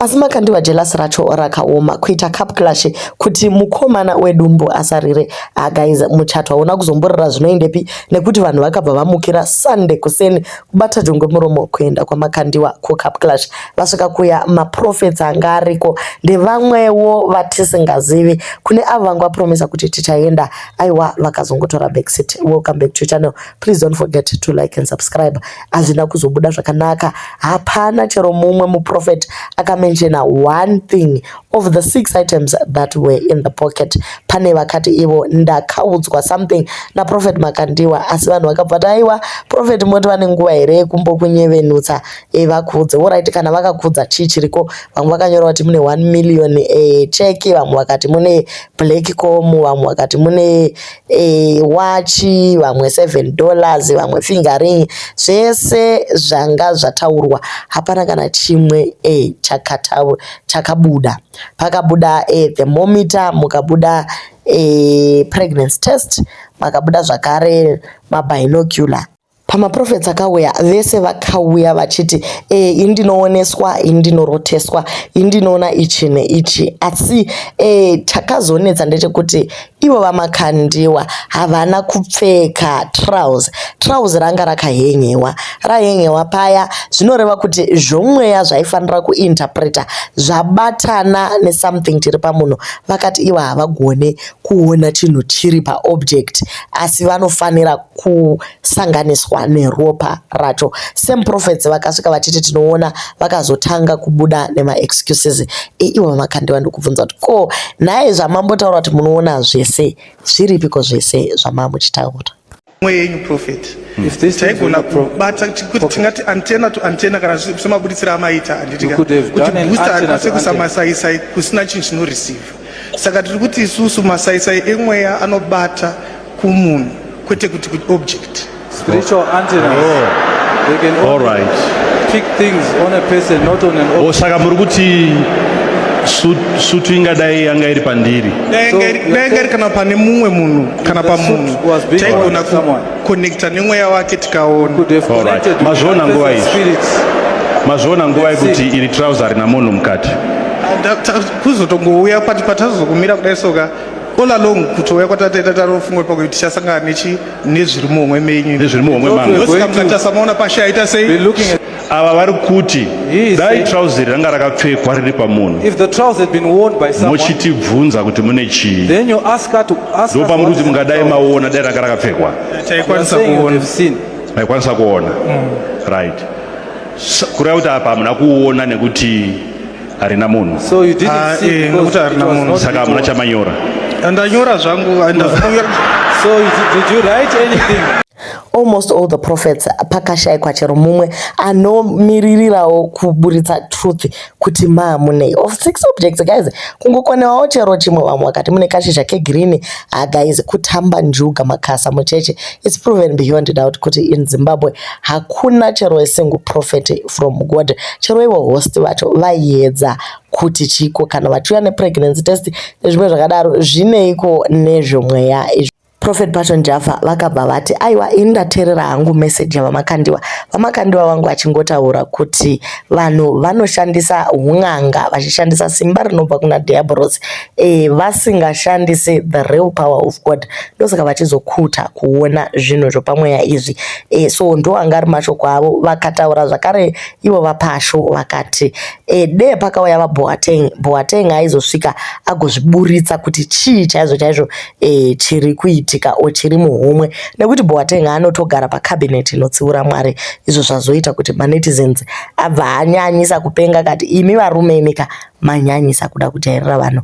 Asi Makandiwa jealous racho rakaoma kuita cup clash kuti mukomana wedumbu asarire. Ah guys, muchato hauna kuzomborera zvinoendepi nekuti vanhu vakabva vamukira Sunday kuseni kubata jongwe muromo kuenda kwaMakandiwa kucup clash. Vasvika kuya maprophets anga ariko ndevamwewo vatisingazivi. Kune avo vanga vapromisa kuti tichaenda, aiwa vakazongotora backseat. Welcome back to channel. Please don't forget to like and subscribe. Hazvina kuzobuda zvakanaka. Hapana chero mumwe muprofet akamenshena one thing of the six items that were in the pocket. Pane vakati ivo ndakaudzwa something naProphet Makandiwa, asi vanhu vakabva vati aiwa Prophet moti vane nguva here yekumbokunyevenutsa vakuudze. Alright, kana vakakudza chii chiriko? Vamwe vakanyora kuti mune 1 million cheki, vamwe vakati mune black com, vamwe vakati mune wachi, vamwe $7, vamwe finger ring. Zvese zvanga zvataurwa hapana kana chimwe chakabuda. Pakabuda thermometer, mukabuda pregnancy test, makabuda zvakare mabinocular. Pamaprofets akauya vese vakauya vachiti ini ndinooneswa, ini ndinoroteswa, ini ndinoona ichi neichi. Asi chakazonetsa ndechekuti ivo vaMakandiwa havana kupfeka trouser. Trouser ranga rakahenyewa. Rahenyewa paya zvinoreva kuti zvomweya zvaifanira kuinterpreta zvabatana nesomething chiri pamunhu. Vakati ivo havagone kuona chinhu chiri paobject asi vanofanira kusanganiswa neropa racho. Same prophets vakasvika vachiti tinoona vakazotanga kubuda nemaexcuses. Ivo vaMakandiwa ndokubvunza kuti ko nhai zvamambotaura kuti munoona zvese zviripiko zvese zvamamuchitaura? Mwe yenyu prophet, taigona kubata kuti tingati antenna to antenna kana semabuditsiro amaita, handiti? Kuti booster harikwanise kuisa masaisai kusina chinhu chinoreceive. Saka tiri kuti isusu masaisai emweya anobata kumunhu, kwete kuti kuobject. Spiritual antennas. Oh. They can only All right. pick things on a person, not on an O object. Saka muri kuti sutu ingadai yanga iri pandiri? Dai yanga iri kana pane mumwe munhu kana pamunhu, taigona kuconnecta nemweya wake tikaona. Mazviona nguva izvi? Mazviona nguva yekuti iri trouser rina munhu mukati? Kuzotongouya pati patazokumira kudai soka all along kutouya kwatataita tarofunga pakuti tichasangana nechi nezviri muhomwe menyu. Nezviri muhomwe mangu. Ndosaka mukatasa pashe aita sei? Ava vari kuti dai trouser ranga rakapfekwa riri pamunhu, muchitibvunza kuti mune chii, ndopamuri kuti mungadai maona dai ranga rakapfekwa. Taikwanisa kuona. Maikwanisa kuona, right? Kureva kuti apa hamuna kuona nekuti harina munhu. Nekuti harina munhu. Saka hamuna chamanyora? Ndanyora zvangu. So did you write anything? Almost all the prophets pakashayikwa chero mumwe anomiririrawo kuburitsa truth kuti maamunei of six objects. Guys, kungokonewawo chero chimwe. Vamwe vakati mune kashizha kegreen. Ah guys, kutamba njuga makasa mucheche. It's proven beyond doubt kuti in Zimbabwe hakuna chero a single prophet from God. Chero ivo host vacho vaiedza kuti chiko kana vachiuya nepregnancy test nezvimwe zvakadaro, zvineiko nezvomweya izvo? Prophet Passion Java vakabva vati aiwa, ini ndateerera hangu meseji yavaMakandiwa. VaMakandiwa vangu vachingotaura kuti vanhu vanoshandisa un'anga vachishandisa simba rinobva kuna diabolos, vasingashandisi the real power of God, ndosaka vachizokuta kuona zvinhu zvopamweya izvi. So ndo anga ari mashoko avo. Vakataura zvakare ivo vaPasho vakati dee pakauya vaBoateng, Boateng aizosvika agozviburitsa kuti chii chaizvo chaizvo chiri kuitika o chiri muhomwe, nekuti Boateng anotogara pacabinet inotsiura Mwari. Izvo zvazoita kuti manetizens abva anyanyisa kupenga kati imi varume imika manyanyisa kuda kujairira vanhu.